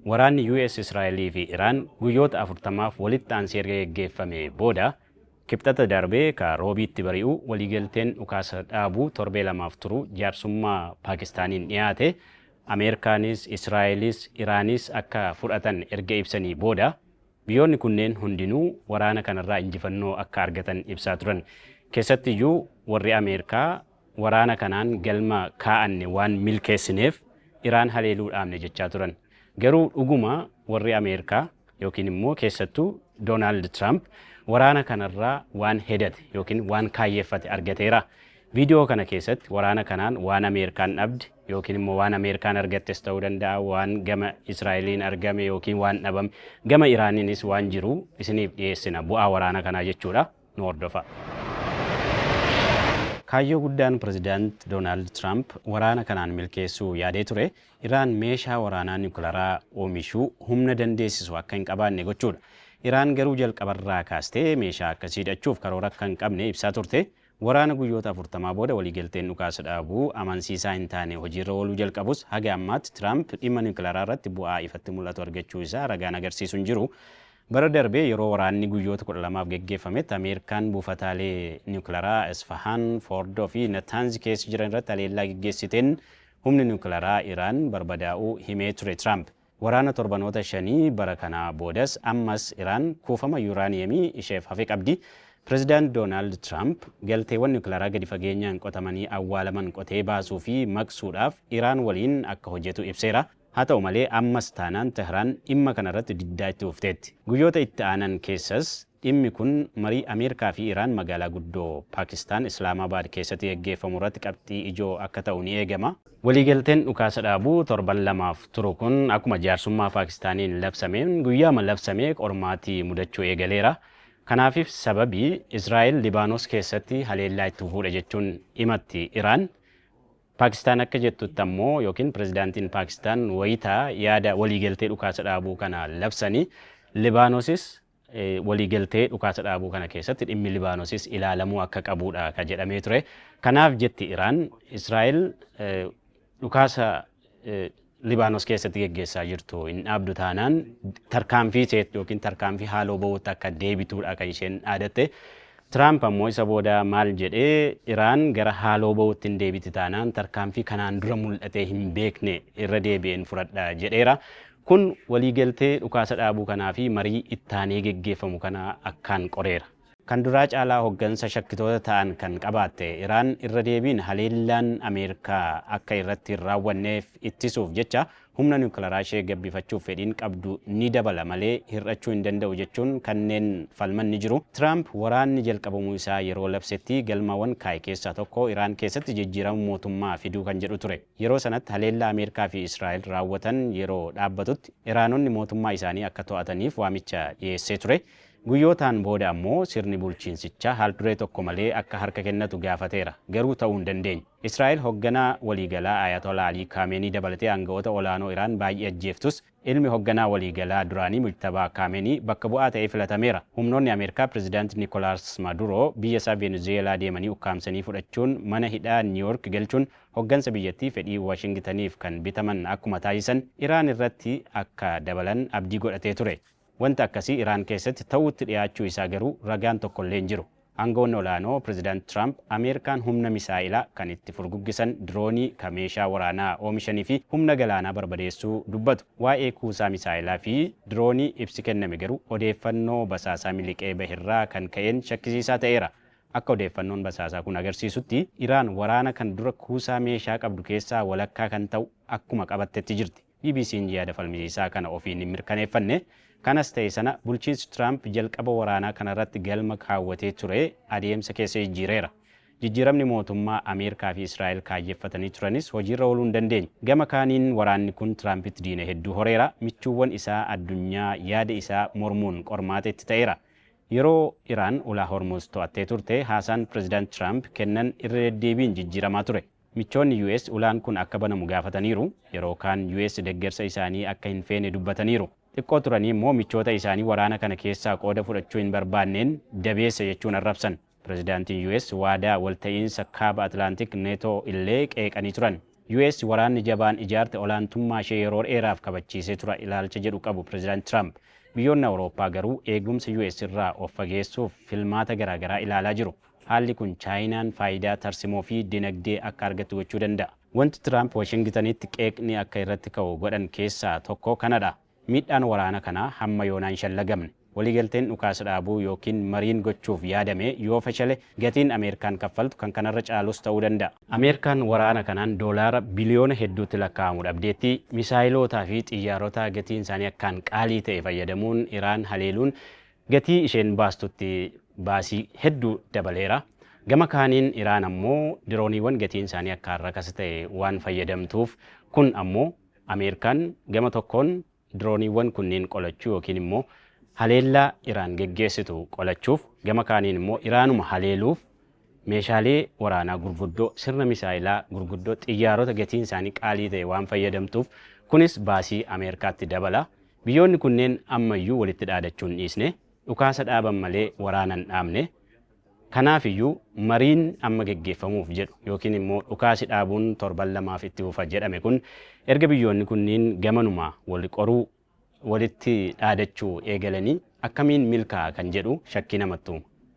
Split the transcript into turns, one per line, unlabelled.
Waraanni US, Israa'elii fi Iraan guyyoota 40f walitti aansee erga geggeeffame booda, Kibxata darbee ka Roobiitti bari'u waliigalteen dhukaasa dhaabuu torbee lamaaf turu jaarsummaa Paakistaaniin dhiyaate Ameerikaanis, Israa'elis, Iraanis akka fudhatan erga ibsanii booda, biyyoonni kunneen hundinuu waraana kanarraa injifannoo akka argatan ibsaa turan. Keessattiyyuu warri Ameerikaa waraana kanaan galma kaa'anne waan milkeessineef Iraan haleeluu dhaabne jechaa turan. Garuu dhuguma warri Ameerikaa yookiin immoo keessattuu Doonaald Tiraamp waraana kanarraa waan hedate yookiin waan kaayyeeffate argateera? Viidiyoo kana keessatti waraana kanaan waan Ameerikaan dhabde yookiin immoo waan Ameerikaan argattes ta'uu danda'a, waan gama Israa'eliin argame yookiin waan dhabame, gama Iraaniinis waan jiru isiniif dhiyeessina, bu'aa waraana kanaa jechuudha. Nu hordofaa. Kaayyoo guddaan Pirezidaant Doonaald Tiraamp waraana kanaan milkeessuu yaadee ture Iraan meeshaa waraanaa niwukilaraa oomishuu humna dandeessisu akka hin qabaanne gochuudha. Iraan garuu jalqabarraa kaastee meeshaa akkasii hidhachuuf karoora akka hin qabne ibsaa turte. Waraana guyyoota 40 booda waliigalteen dhukaasa dhaabuu amansiisaa hin taane hojiirra ooluu jalqabus, haga ammaatti Tiraamp dhimma niwukilaraa irratti bu'aa ifatti mul'atu argachuu isaa ragaan agarsiisu hin jiru. Bara darbe yeroo waraanni guyyoota 12f geggeeffametti Ameerikaan buufataalee niwukilaraa Isfahaan, Foordoo fi Nataanz keessa jiran irratti haleellaa geggeessiteen humni niwukilaraa Iraan barbadaa'uu himee ture Tiraamp. Waraana torbanoota shanii bara kanaa boodas ammas Iraan kuufama Yuuraaniyemii isheef hafe qabdi. Pirezidaant Doonaald Tiraamp galteewwan niwukilaraa gadi fageenyaan qotamanii awwaalaman qotee baasuu fi maqsuudhaaf Iraan waliin akka hojjetu ibseera. Haa ta'u malee ammas taanaan Tehraan dhimma kanarratti diddaa itti fufteetti. Guyyoota itti aanan keessas dhimmi kun marii Ameerikaa fi Iraan magaalaa guddoo Paakistaan Islaamaabaad keessatti geggeeffamu irratti qabxii ijoo akka ta'u ni eegama. Waliigalteen dhukaasa dhaabuu torban lamaaf turu kun akkuma jaarsummaa Paakistaaniin labsameen guyyaama labsame qormaati mudachuu eegaleera. Kanaafif sababi Israa'el Libaanos keessatti haleellaa itti fufuudha jechuun himatti Iraan. Paakistaan akka jettutti ammoo yookiin pirezidaantiin Paakistaan wayita yaada waliigaltee dhukaasa dhaabuu kana labsanii, Libaanosis waliigaltee dhukaasa dhaabuu kana keessatti dhimmi Libaanosis ilaalamuu akka qabuudha ka jedhamee ture. Kanaaf jetti Iraan, Israa'el dhukaasa Libaanos keessatti geggeessaa jirtu hin dhaabdu taanaan tarkaanfii isheetti yookiin tarkaanfii haaloo ba'uutti akka deebituudha kan isheen dhaadatte. Tiraamp ammoo isa booda maal jedhee? Iraan gara haaloo ba'uutti hin deebiti taanaan tarkaanfii kanaan dura mul'atee hin beekne irra deebi'een fudhadha jedheera. Kun waliigaltee dhukaasa dhaabuu kanaa fi marii ittaanee geggeeffamu kana akkaan qoreera. Kan duraa caalaa hoggansa shakkitoota ta'an kan qabaatte Iraan irra deebiin haleellaan Ameerikaa akka irratti hin raawwanneef ittisuuf jecha humna niwukilaraa ishee gabbifachuuf fedhiin qabdu ni dabala malee hir'achuu hin danda'u jechuun kanneen falman ni jiru. Tiraamp waraanni jalqabamuu isaa yeroo labsetti galmawwan kaa'e keessaa tokko Iraan keessatti jijjiirama mootummaa fiduu kan jedhu ture. Yeroo sanatti haleellaa Ameerikaa fi Israa'el raawwatan yeroo dhaabbatutti Iraanonni mootummaa isaanii akka to'ataniif waamicha dhiyeessee ture. Guyyootaan booda ammoo sirni bulchiinsichaa haal-duree tokko malee akka harka kennatu gaafateera. Garuu ta'uu hin dandeenye. Israa'el hogganaa waliigalaa Ayaatolaa Alii Kaameenii dabalatee aanga'oota olaanoo Iraan baay'ee ajjeeftus, ilmi hogganaa waliigalaa duraanii Mujtabaa Kaameenii bakka bu'aa ta'ee filatameera. Humnoonni Ameerikaa Pirezidaant Nikolaas Maaduroo biyya isaa Venezuweelaa deemanii ukkaamsanii fudhachuun mana hidhaa Niiwoork galchuun hoggansa biyyattii fedhii Waashingitaniif kan bitaman akkuma taasisan Iraan irratti akka dabalan abdii godhatee ture. Wanta akkasii Iraan keessatti ta'uutti dhiyaachuu isaa garuu ragaan tokkollee hin jiru. Aangawoonni olaanoo Pirezidaant Tiraamp Ameerikaan humna misaa'elaa kan itti furguggisan, diroonii, ka meeshaa waraanaa oomishanii fi humna galaanaa barbadeessuu dubbatu. Waa'ee kuusaa misaa'elaa fi diroonii ibsi kenname garuu odeeffannoo basaasaa miliqee baherraa kan ka'een shakkisiisaa ta'eera. Akka odeeffannoon basaasaa kun agarsiisutti Iraan waraana kana dura kuusaa meeshaa qabdu keessaa walakkaa kan ta'u akkuma qabattetti jirti. BBC'n yaada falmisiisaa kana ofiin hin mirkaneeffanne. Kanas ta'e sana, bulchiinsi Tiraamp jalqaba waraanaa kanarratti galma kaawwatee ture adeemsa keessa jijjiireera. Jijjiiramni mootummaa Ameerikaa fi Israa'el kaayyeffatanii turanis hojiirra ooluu hin dandeenye. Gama kaaniin waraanni kun Tiraampitti diina hedduu horeera, michuuwwan isaa addunyaa yaada isaa mormuun qormaata itti ta'eera. Yeroo Iraan ulaa Hormuuz to'attee turte haasaan Pireezidant Tiraamp kennan irra deddeebiin jijjiiramaa ture. Michoonni US ulaan kun akka banamu gaafataniiru, yeroo kaan US deggersa isaanii akka hin feene dubbataniiru. Xiqqoo turanii immoo michoota isaanii waraana kana keessaa qooda fudhachuu hin barbaanneen dabeessa jechuun arrabsan. Pirezidaantiin US waadaa walta'iinsa Kaaba Atlaantik NATO illee qeeqanii turan. US waraanni jabaan ijaarte olaantummaa ishee yeroo dheeraaf kabachiisee tura ilaalcha jedhu qabu Pireezidaant Tiraamp. Biyyoonni Awurooppaa garuu eegumsa US irraa of fageessuuf filmaata garaagaraa ilaalaa jiru. Haalli kun Chaayinaan faayidaa tarsimoo fi dinagdee akka argattu gochuu danda'a. Wanti Tiraamp Washingtonitti qeeqni akka irratti ka'u godhan keessaa tokko kanadha. Miidhaan waraana kanaa hamma yoonaan hin shallagamne. Waliigalteen dhukaasa dhaabuu yookiin mariin gochuuf yaadame yoo fashale, gatiin Ameerikaan kaffaltu kan kanarra caalus ta'uu danda'a. Ameerikaan waraana kanaan doolaara biliyoona hedduutti lakkaa'amu dhabdeetti. Misaayilootaa fi xiyyaarota gatiin isaanii akkaan qaalii ta'e fayyadamuun Iraan haleeluun gatii isheen baastutti baasii hedduu dabaleera. Gama kaaniin Iraan ammoo dirooniiwwan gatiin isaanii akkaan rakasa ta'e waan fayyadamtuuf, kun ammoo Ameerikaan gama tokkoon dirooniiwwan kunneen qolachuu yookiin immoo haleellaa Iraan geggeessitu qolachuuf, gama kaaniin immoo Iraanuma haleeluuf meeshaalee waraanaa gurguddoo, sirna misaayilaa gurguddoo, xiyyaarota gatiin isaanii qaalii ta'e waan fayyadamtuuf, kunis baasii Ameerikaatti dabala. Biyyoonni kunneen ammayyuu walitti dhaadachuu hin dhiisne, dhukaasa dhaaban malee waraana hin dhaabne. Kanaafiyyuu mariin amma geggeeffamuuf jedhu yookiin immoo dhukaasi dhaabuun torban 2f itti fufa jedhame kun erga biyyoonni kunniin gamanumaa wal qoruu, walitti dhaadachuu eegalanii akkamiin milkaa'a kan jedhu shakkii namatti uuma.